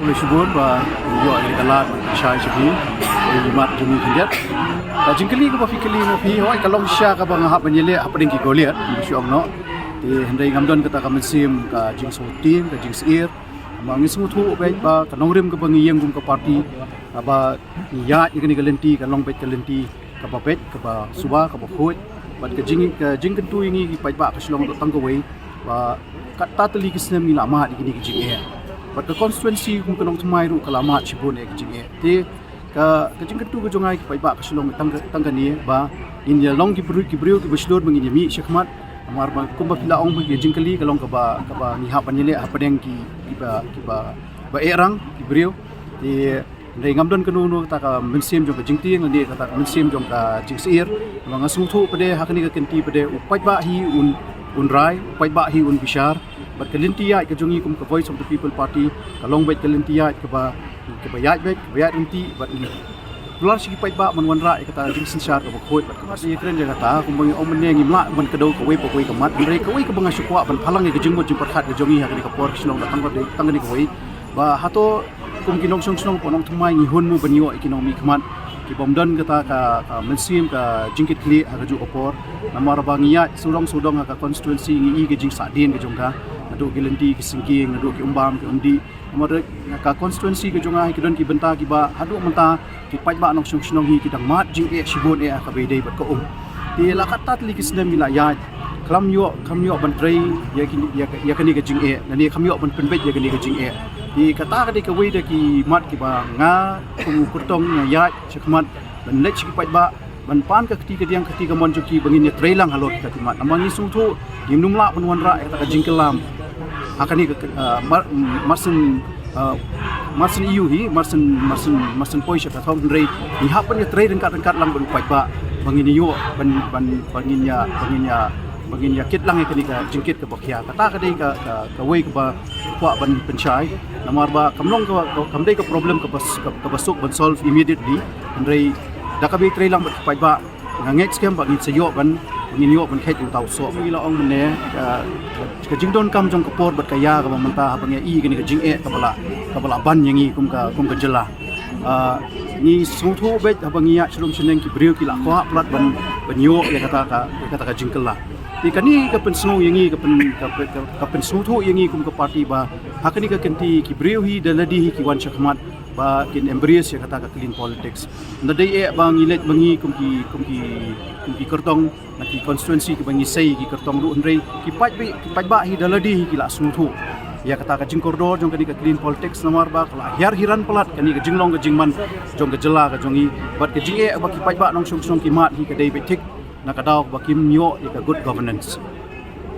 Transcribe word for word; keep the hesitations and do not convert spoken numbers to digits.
Khublei shibun ba ïoh ïa ka lad ban shai sha phi, ïa i mat jong ngi khyndiat. Ka jingkylli kaba phi kylli ma phi, hooid ka long shisha kaba nga hap ban ïaleh hapdeng ki Goliath, kumba shu ong noh. Te hynrei ngam don kata ka mynsiem ka jingsngewthuh, ka jingsyier. Ba ngi sngewthuh beit ba ka nongrim kaba ngi ïeng kum ka party, ba ngi ïaid ïa kane ka lynti, ka long beit ka lynti kaba beit, kaba suba, kaba khuid. Bad ka jing, ka jingkyntu ïa ngi ki paidbah ka Shillong haduh tang kawei, ba katta tylli ki snem ngi la mad ïa kine ki jingeh. Bad ka constituency kum ka Nongthymmai ruh ka la mad shibun ïa ki jingeh. Te ka, ka jingkyntu ka jong nga ïa ki paidbah ka Shillong tang ka, tang kane ba ngin ïa long ki briew, ki briew kiba shlur ba ngin ïa mih shakhmat. Namar ba kumba phi la ong ba ki jingkylli ka long kaba, kaba ngi hap ban ïaleh hapdeng ki, kiba, kiba, ba eh rang ki briew. Te hynrei ngam don kano kano kata ka mynsiem jong ka jingtieng, lane kata ka mynsiem jong ka jingsyier. Namar nga sngewthuh pat de ha kane ka kynti pat de u paidbah hi un, un rai, u paidbah hi un bishar. Bad ka lynti ïaid ka jong ngi kum ka Voice of the People Party ka long beit ka lynti ïaid kaba, kaba ïaid beit, kaba ïaid ryntih, bad ngi kular sha ki paidbah ban wanrah ïa kata ka jingsynshar kaba khuid. Bad ka mat ïa kren ïa kata, kumba ngi ong mynne ngim lah ban kdew kawei pa kawei ka mat, hynrei kawei kaba nga shu kwah ban phalang ïa ka jingmut jingpyrkhat ka jong ngi ha kane ka por ka Shillong da tang kawei, tang kane kawei. Ba hato kum ki nongshong shnong hapoh Nongthymmai ngi hun mo ban ïoh ïa ki nongmihkhmat kibym don kata ka, ka mynsiem ka jingkitkhlieh ha kajuh ka por. Namar ba ngi ïaid sawdong sawdong ha ka constituency ngi i ka jingsahdien ka jong ka, naduh ki lynti ki syngkien, naduh ki umbam ki umdih. Namar ka constituency ka jong nga hi ki don ki bynta kiba haduh mynta ki paidbah nongshong shnong hi ki dang mad jingeh shibun eh ha kaba ïadei bad ka um. Te la katta tylli ki snem ngi la ïaid, khlem ïoh, khlem ïoh ban trei ïa ki, ïa ka, ïa kane ka jingeh, lane khlem ïoh ban pynbeit ïa kane ka jingeh. Te kata ka dei kawei da ki mat kiba nga kum u kyrtong nga ïaid shakhmat ban leit sha ki paidbah, ban pan ka kti kadiang kti kamon jong ki ba ngin ïa trei lang halor kita ki mat. Namar ngi sngewthuh ngim lah ban wanrah ïa kata ka jingkylla ha kane ka, ah, mar, marshen, ah, marshen ïew hi, marshen, marshen, marshen poi sha ka thong, hynrei ngi hap ban ïa trei ryngkat ryngkat lang bad u paidbah ba ngin ïoh ban, ban, ba ngin ïa, ba ngin ïa, ba ngin ïa kit lang ïa kane ka jingkit kaba khia. Kata ka dei ka, ka, kawei kaba kwah ban pynshai. Namar ba kam long ka, ka, kam dei ka problem kaba s-, ka, kaba suk ban solve immediately. Hynrei da kaba ïa trei lang bad ki paidbah nga ngeit skhem ba ngin sa ïoh ban, ngin ïoh ban kheit ïa uta u soh. Ngi la ong mynne ka, ka jingdonkam jong ka por bad ka ïa kaba mynta haba ngi ïohi kane ka jingeh kaba la, kaba la ban ïa ngi kum ka, kum ka jylla. Ah, ngi sngewthuh beit haba ngi ïaid sha rum sha neng ki briew ki la kwah palat ban, ban ïoh ïa kata ka, ïa kata ka jingkylla. Te kane ka pynsngew ïa ngi, ka pyn, ka, ka, ka pynsngewthuh ïa ngi kum ka party ba ha kane ka kynti ki briew hi da lade hi ki wan shakhmat ba kin embrace ïa kata ka clean politics. Ym dei eh ba ngi leit ba ngi kum ki, kum ki, kum ki kyrtong na ki constituency kiba ngi sei ki kyrtong ruh, hynrei ki paidbah, ki paidbah hi da lade hi ki la sngewthuh ïa kata ka jingkordor jong kane ka clean politics, namar ba ka la hiar hiran palat kane ka jinglong ka jingman jong ka jylla ka jong ngi. Bad ka jingeh ba ki paidbah nongshong shnong ki mad hi ka dei beit thik na ka daw ba kim ïoh ïa ka good governance.